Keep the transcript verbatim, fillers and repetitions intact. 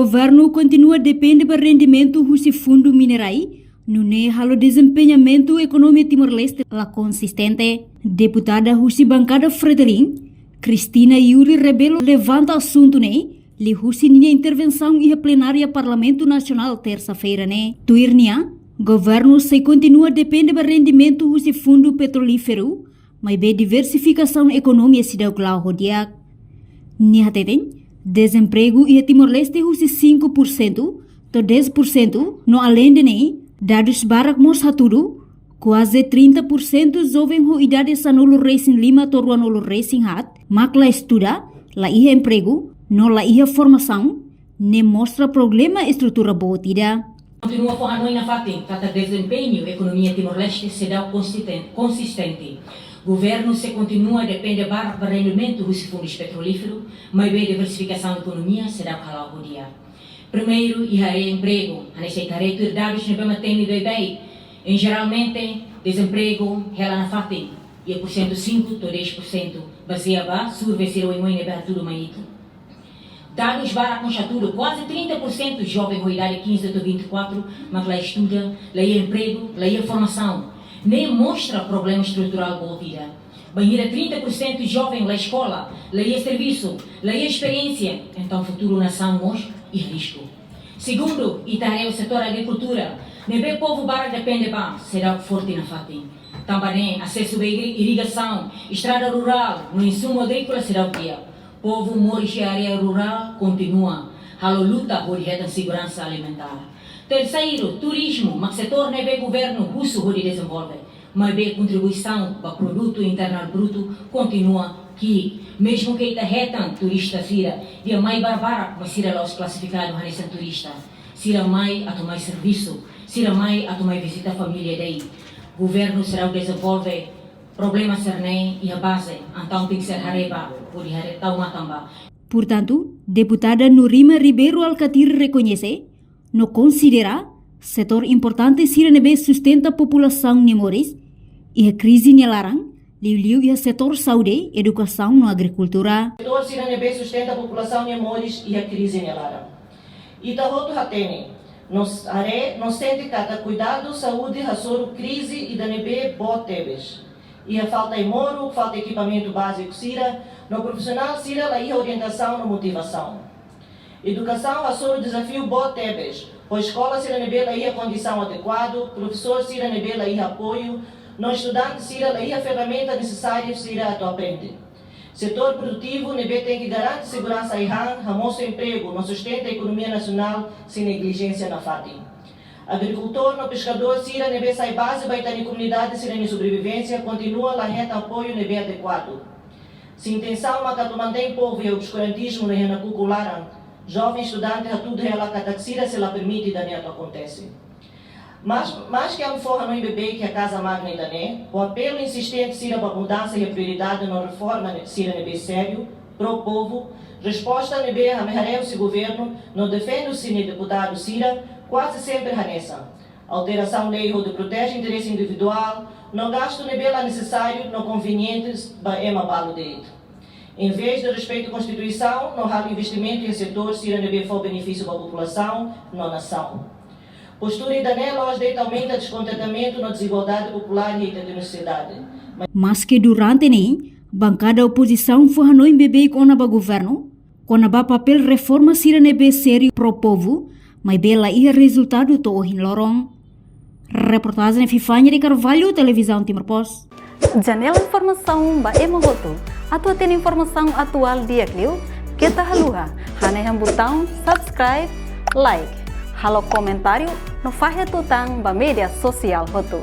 Governu kontinua depende ba rendimentu husi fundu minerai, nune'e halo dezempeñamentu ekonomia Timor-Leste la konsistente. Deputada husi bankada Fretilin, Cristina Yuri Rebelo, levanta asuntu ne'e liuhusi nia intervensaun iha plenária Parlamentu Nasionál tersa-feira ne'e. Tuir nia, governu sei kontinua depende ba rendimentu husi fundu petrolíferu, maibé diversifikasaun ekonomia seidauk la'o ho di'ak. Nia hateten, dezempregu iha Timor-Leste husi cinco por cento to'o dez por cento, no aleinde ne'e, dadus barak mós hatudu, kuaze trinta por cento joven ho idade sanulu-resin-lima to'o ruanulu-resin-haat mak la estuda, la iha empregu, no la iha formasaun, ne'e mostra problema estrutura boot ida. Kontinua fó hanoin nafatin katak dezempeñu ekonomia Timor-Leste seidauk konsisten-, konsistente. Governu sei kontinua depende barak ba rendimentu husi fundus petrolíferu, maibé diversifikasaun ekonomia seidauk hala'o ho di'ak. Primeiru, iha área empregu, hanesan ita haree tuir dadus ne'ebé mak temi beibeik. Em, jeralmente, dezempregu hela nafatin iha porsentu cinco to'o dez por cento, bazeia ba survey sira oioin ne'ebé hatudu mai Itu. Dadus barak mós hatudu, kuaze trinta por cento joven ho idade quinze to'o vinte e quatro mak la estuda, la iha empregu, la iha formasaun. Ne'e mostra problema estruturál boot ida. Bainhira trinta por cento joven la eskola, la iha servisu, la iha esperiénsia, entaun futuru nasaun mós iha risku. Segundu, ita haree setór agrikultura, ne'ebé povu barak depende ba, seidauk forte nafatin. Tanba ne'e, asesu ba irri-, irrigasaun, estrada rurál, no insumu agríkola seidauk di'ak. Povu moris iha área rurál kontinua halo luta hodi hetan seguransa alimentár. Terseiru, turizmu, mak setór ne'ebé governu husu hodi dezenvolve, maibé kontribuisaun ba produtu internál brutu kontinua ki'ik. Mezmu ke ita hetan turista sira, nia mai barbarak, mas sira la'ós klasifikadu hanesan turista. Sira mai atu mai servisu, sira mai atu mai vizita família de'it. Governu seidauk dezenvolve problema sira-ne'e iha baze, entaun tenke ser haree ba, hodi haree tau matan ba. Portantu, deputada Nurima Ribeiro Alkatiri rekoñese, no konsidera setór importante sira ne'ebé sustenta populasaun nia moris iha krize nia laran, liuliu iha setór saúde, edukasaun no agrikultura. Setór sira ne'ebé sustenta populasaun nia moris iha krize nia laran. Ita hotu hatene, no haree, no sente katak kuidadu saúde hasoru krize ida ne'ebé boot tebes. Iha falta ai-moruk, falta ekipamentu báziku sira, no profisionál sira la iha orientasaun no motivasaun. Edukasaun hasoru dezafiu boot tebes, ho eskola sira ne'ebé la iha kondisaun adekuadu, profesór sira ne'ebé la iha apoiu, no estudante sira la iha ferramenta nesesária sira atu aprende. Setór produtivu ne'ebé tenke garante seguransa ai-han, hamosu empregu, no sustenta ekonomia nasionál, sei neglijénsia nafatin. Agrikultór no peskadór sira ne'ebé sai baze ba ita-nia komunidade sira-nia sobrevivénsia, kontinua la hetan apoiu ne'ebé adekuadu. Se intensaun mak atu mantein povu iha obskurantizmu no iha nakukun laran, joven estudante hatudu hela katak sira sei la permite ida-ne'e atu akontese. Mas, maske ami fó hanoin beibeik iha Casa Magna ida-ne'e, ho apelu insistente sira ba mudansa iha prioridade no reforma ne-, sira ne'ebé sériu, pró-povu, resposta ne'ebé ami haree husi governu, no defende husi nia deputadu sira, kuaze sempre hanesan alterasaun lei hodi proteje interese individuál, no gastu ne'ebé la nesesáriu no konveniente ba ema balu de'it. Em vez de respeitu Konstituisaun, no halo investimentu iha setór sira ne'ebé fó benefísiu ba populasaun no nasaun. Postura ida-ne'e la'ós de'it aumenta dezkontentamentu no dezigualdade populár iha ita-nia sosiedade. Maske durante ne'e, bankada opozisaun fó hanoin beibeik kona-ba governu, kona-ba papél reforma sira ne'ebé sériu pró-povu, maibé la iha rezultadu to'o ohin loron. Reportajen Fifania de Carvalho, Televizaun Timor Post. Janela informasaun ba ema hotu. Atu hatene informasaun atuál di'ak liu, keta haluha hanehan butaun subscribe, like, halo komentáriu, no fahe tutan ba média sosiál hotu.